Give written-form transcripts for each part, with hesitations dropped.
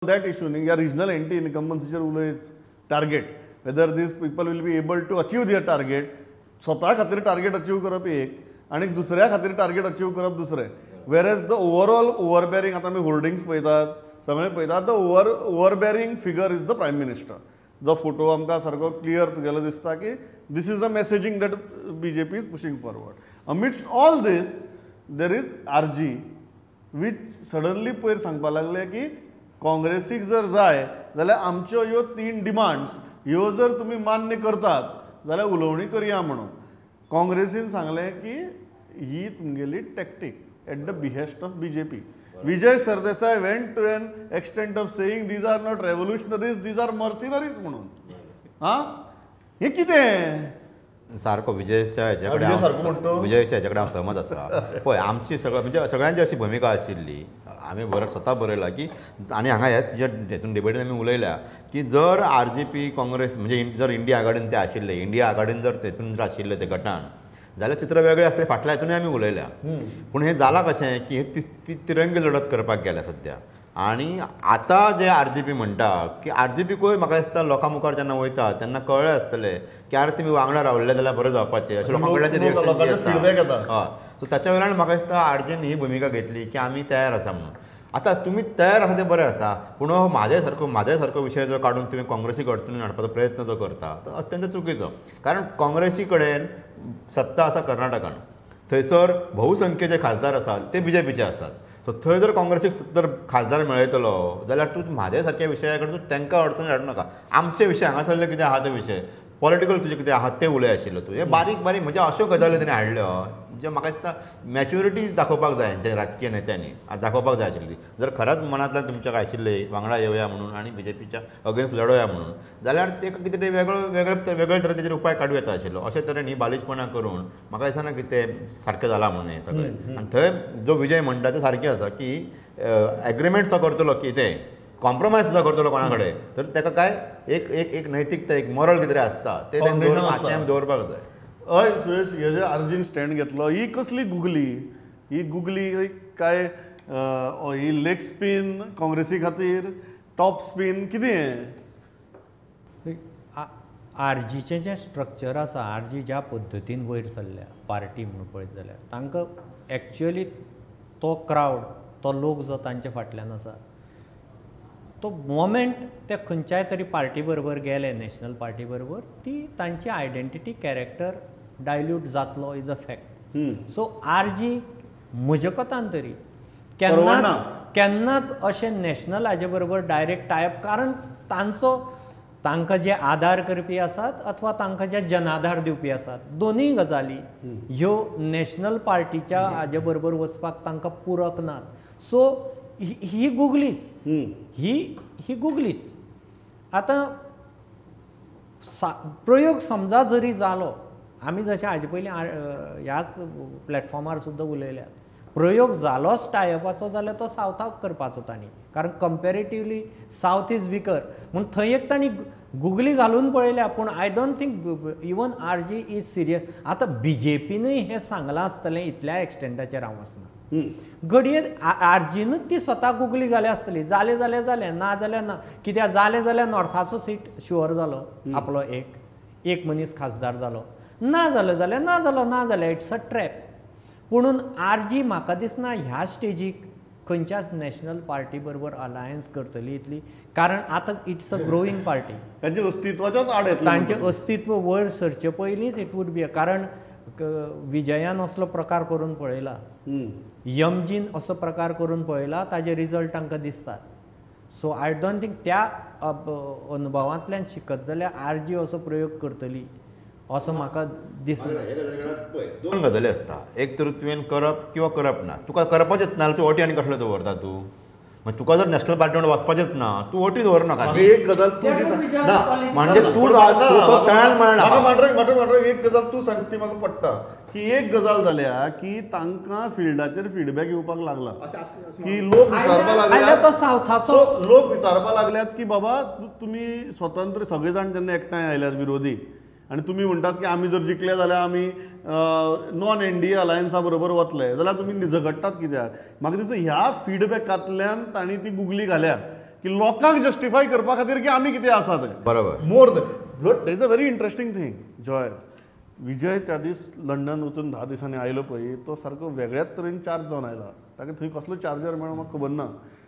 That issue न्ही, ह्या regional anti इनकम्बन्सीचेर उलयच target, whether these people will be able to achieve their target. स्वता खातीर टार्गेट अचीव करप एक आनी दुसऱ्या खातीर टार्गेट अचीव करप दुसरें. Whereas the overall overbearing, आतां आमी होर्डिंग्स पळयतात, सगळें पळयतात, the overbearing figure is the prime minister. जो फोटो आमकां सारको क्लियर तुगेलो दिसता की this is the messaging that BJP is pushing forward. Amidst all this there is RG which suddenly पयर सांगपाक लागले की काँग्रेसीक जर जाय जाल्यार आमच्यो ह्यो 3 डिमांड्स ह्यो जर तुमी मान्य करतात जाल्यार उलोवणी करया म्हणून. काँग्रेसीन सांगलें की ही तुमगेली tactic at the behest of BJP. Vijay Sardesai went to an extent of saying these are not revolutionaries, these are mercenaries म्हणून. हां, हें कितें सारको विजयच्या हेच्या कडेन विजयच्या हेच्या कडेन हांव सहमत आसा. पळय आमची सगळं म्हणजे सगळ्यांची अशी भुमिका आशिल्ली, आमी बरय स्वता बरयला की आनी हांगा ह्या हेतून डिबेटीन आमी उलयल्या की जर आर जी पी काँग्रेस म्हणजे जर इंडिया आघाडीन ते आशिल्ले, इंडिया आघाडीन जर तेतून जर आशिल्ले ते गटान जाल्यार चित्र वेगळें आसलें, फाटल्या हेतूनय आमी उलयल्या. पूण हें जालां कशें की हे ती तिरंगी लढत करपाक गेल्या सद्या. आनी आतां जे आर जी पी म्हणटा की आर जी पीकूय म्हाका दिसता लोकां मुखार जेन्ना वयता तेन्ना कळ्ळें आसतलें की आरे तुमी वांगडा रावल्ले जाल्यार बरें जावपाचें अशें लोकां कडल्यान फिडबॅक येता. हय, सो ताच्या वयल्यान म्हाका दिसता आर जीन ही भुमिका घेतली की आमी तयार आसा म्हणून. आतां तुमी तयार आसा तें बरें आसा, पूण हो म्हाजे सारको विशय जो काडून तुमी काँग्रेसीक अडचणीन हाडपाचो प्रयत्न जो करता तो अत्यंत चुकीचो. कारण काँग्रेसी कडेन सत्ता आसा कर्नाटकान, थंयसर बहुसंख्य जे खासदार आसात ते बीजेपीचे आसात. सो थंय जर काँग्रेसीक जर खासदार मेळयतलो जाल्यार तूं म्हाजे सारक्या विशया कडेन तूं तांकां अडचण हाडूं नाका. आमचे विशय हांगासरले कितें आहा ते विशय पॉलिटिकल तुजें कितें आहा ते उलय आशिल्लो तूं. हे बारीक बारीक म्हणजे अश्यो गजाली तेणी हाडल्यो म्हणजे म्हाका दिसता मॅच्युरिटी दाखोवपाक जाय हेंच्या राजकीय नेत्यांनी दाखोवपाक जाय आशिल्ली. जर खरेंच मनांतल्यान तुमच्या काय आशिल्ले वांगडा येवया म्हणून आनी बीजेपीच्या अगेन्स्ट लडोवया म्हणून जाल्यार ते कितें तरी वेगळो वेगळे वेगळे तरेचेर उपाय काडूं येता आशिल्लो. अशे तरेन ही बालिशपणां करून म्हाका दिसना की ते सारकें जालां म्हणून हें सगळें. आनी थंय जो विजय म्हणटा तें सारकें आसा की एग्रीमेंट जो करतलो की तें कॉम्प्रोमायज सुद्दां करतलो कोणा कडेन तर ताका काय एक एक एक नैतिकता एक मॉरल कितें तरी आसता तें तें दवरपाक जाय. हय सुरेश, हे जे आरजीन स्टँड घेतलो ही कसली गुगली, ही गुगली काय ही लेग स्पीन काँग्रेसी खातीर, टॉप स्पीन कितें? आरजीचें जें स्ट्रक्चर आसा, आरजी ज्या पद्दतीन वयर सरल्या पार्टी म्हणून पळयत जाल्यार तांकां एक्च्युअली तो क्रावड, तो लोक जो तांच्या फाटल्यान आसा तो मोमेंट ते खंयच्याय तरी पार्टी बरोबर गेले, नॅशनल पार्टी बरोबर, ती तांची आयडेंटिटी कॅरेक्टर डायल्यूट जातलो is a fact. So RG म्हज्या कोतान तरी केन्नाच केन्नाच अशें नॅशनल हाजे बरोबर डायरेक्ट टायप, कारण तांचो तांकां जे आदार करपी आसात अथवा तांकां जे जनाधार दिवपी आसात दोनूय गजाली ह्यो नॅशनल पार्टीच्या हाजे बरोबर वचपाक तांकां पुरक नात. सो ही गुगलीच, ही ही गुगलीच. आतां प्रयोग समजा जरी जालो, आमी जशें हाजे पयलीं ह्याच प्लॅटफॉर्मार सुद्दां उलयल्यात, प्रयोग जालोच टायपाचो जाल्यार तो सावथाक करपाचो तांणी, कारण कंपेरेटिवली सावथ is vicar म्हूण थंय एक तांणी गुगली घालून पळयल्या. पूण I don't think even RG is serious. आतां बीजेपीनूय हें सांगलां आसतलें इतल्या एक्सटेंटाचेर हांव वचना, घडये आरजीनूच ती स्वता गुगली घाल्या आसतली, जालें जाल्यार जालें, ना जाल्यार ना. कित्याक जालें जाल्यार नॉर्थाचो सीट शुअर जालो आपलो, एक एक मनीस खासदार जालो, ना जालो जाल्यार ना जालो, ना जाल्यार it's a trap. पुणून आरजी म्हाका दिसना ह्या स्टेजीक खंयच्याच नॅशनल पार्टी बरोबर अलायन्स करतली इतली, कारण आतां it's a growing party, तांचे अस्तित्वाच्याच आड येतलें, तांचें अस्तित्व वयर सरचे पयलींच it would be. कारण विजयान असलो प्रकार करून पळयला, यमजीन असो प्रकार करून पळयला, ताजे रिजल्ट तांकां दिसतात. सो I don't think त्या अनुभवांतल्यान शिकत जाल्यार आरजी असो प्रयोग करतली असो म्हाका दिसना. दोन गजाली आसता, एक तर तुवें करप किंवा करप ना. तुका करपाचेंच ना तूं अटी आनी कसलो दवरता तूं, मागीर तुका जर नॅशनल पार्टी वचपाचेंच ना तूं अटी दवरनाका. एक गजाल तूं म्हणजे तूं तयार मेळना. एक गजाल तूं सांगता ती म्हाका पडटा की एक गजाल जाल्या की तांकां फिल्डाचेर फिडबॅक येवपाक लागला की लोक विचारपाक लागल्यात, तो सावथाचो लोक विचारपाक लागल्यात की बाबा तुमी स्वतंत्र सगळे जाण जेन्ना एकठांय आयल्यात विरोधी आनी तुमी म्हणटात की आमी जर जिखले जाल्यार आमी नॉन एन डी ए अलायन्सा बरोबर वतले जाल्यार तुमी झगडटात कित्याक? म्हाका दिसता ह्या फिडबॅकांतल्यान तांणी ती गुगली घाल्या की लोकांक जस्टिफाय करपा खातीर की आमी कितें आसा तें. बरोबर. More but there is a very interesting thing. Joy Vijay त्या दीस लंडन वचून 10 दिसांनी आयलो पळय, तो सारको वेगळ्याच तरेन चार्ज जावन आयला. ताका थंय कसलो चार्जर मेळ्ळो म्हाका खबर ना.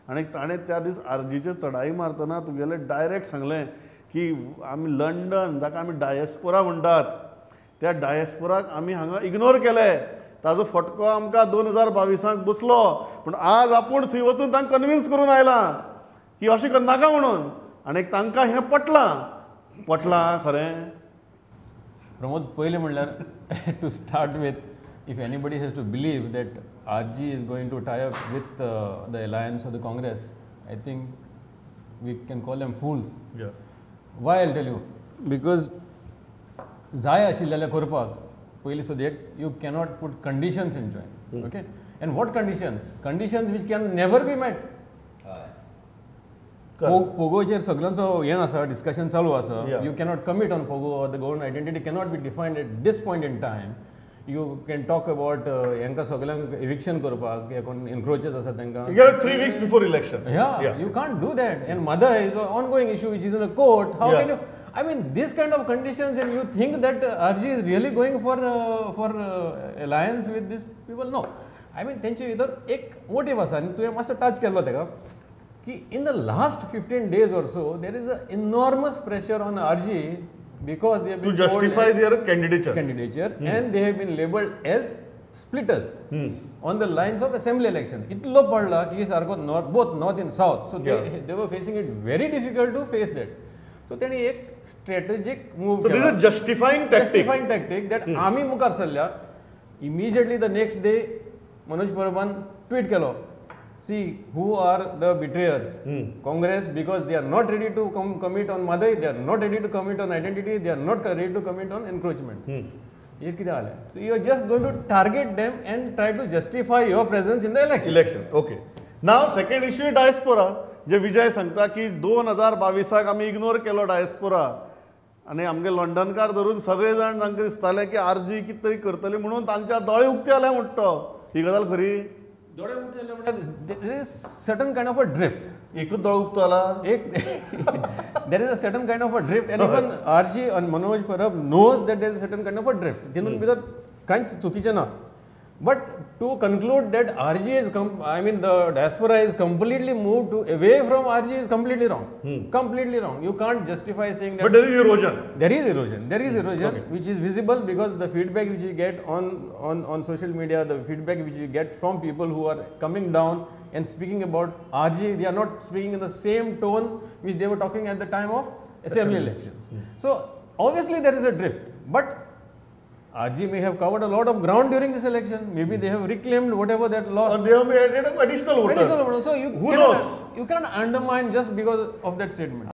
आनी ताणें त्या दीस आरजीचेर चढाई मारतना तुगेलें डायरेक्ट सांगलें की आमी लंडन जाका आमी डायस्पोरा म्हणटात त्या डायस्पोराक आमी हांगा इग्नोर केले, ताजो फटको आमकां 2022 बसलो, पूण आज आपूण थंय वचून तांकां कन्विन्स करून आयला की अशें करनाका म्हणून. आनी तांकां हें पटलां. पटलां खरें प्रमोद? पयलें म्हणल्यार to start with, if anybody has to believe that RG is going to tie up with the alliance of the Congress, I think we can call them fools. Why I tell you, because जाय आशिल्लें जाल्यार करपाक पयलीं सद्याक you cannot put conditions in join. Okay, and what conditions? Conditions which can never be met. पोगोचेर सगळ्यांचो हें आसा, discussion चालू आसा. You cannot commit on Pogo, or the Goan identity cannot be defined at this point in time. You can talk about हेंकां सगळ्यांक eviction करपाक, हे कोण एनक्रोचर्स आसा तांकां 3 weeks before election. Yeah, you can't do that. And Mhadei is an ongoing issue which is in a court. How can you? I mean, this kind of conditions, and you think that RG is really going for alliance with these people? No. I mean, तेंचे भितर एक motive आसा आनी तुवें मातसो touch केल्लो तेका की in the last 15 days or so there is a enormous pressure on RG because they have been to justify their candidature and they have been labeled as splitters on the lines of assembly election. Itlo padla ki sarko north, both north and south, so they were facing it very difficult to face that. So teni ek strategic move. So this is a justifying tactic. Justifying tactic that ami mukar sarल्या. Immediately the next day Manoj Paraban tweet kelo, see who are the betrayers? Congress, because they are not ready to commit on Mhadei, they are not ready to commit on identity, they are not ready to commit on encroachment. So you are just going to target them and try to justify your presence in the election. Okay. Now second issue is diaspora. जे विजय सांगता की 2022 आमी ignore केलो diaspora आनी आमगे लंडनकार धरून सगळे जाण तांकां दिसताले की आरजी कितें तरी करतली म्हणून तांच्या दोळे उक्ते जाले म्हणटा. ही गजाल खरी? दोळे उक्ते जाले म्हणल्यार there is certain kind of a drift. एकूच दोळो उक्तो जाला एक. There is a certain kind of a drift and even RG and Manoj Parab knows that there is a certain kind of a drift. तितून भितर कांयच चुकीचें ना. But to conclude that RG is, I mean the diaspora is completely moved to away from RG is completely wrong. Completely wrong. You can't justify saying that. But there is erosion. There is erosion. There is erosion, which is visible because the feedback which you get on social media, the feedback which you get from people who are coming down and speaking about RG, they are not speaking in the same tone which they were talking at the time of assembly elections. So obviously there is a drift, but RG may have covered a lot of ground during this election. Maybe they have reclaimed whatever that lost. Or they have added additional voters. Additional voters. So you who knows? You can't undermine just because of that statement.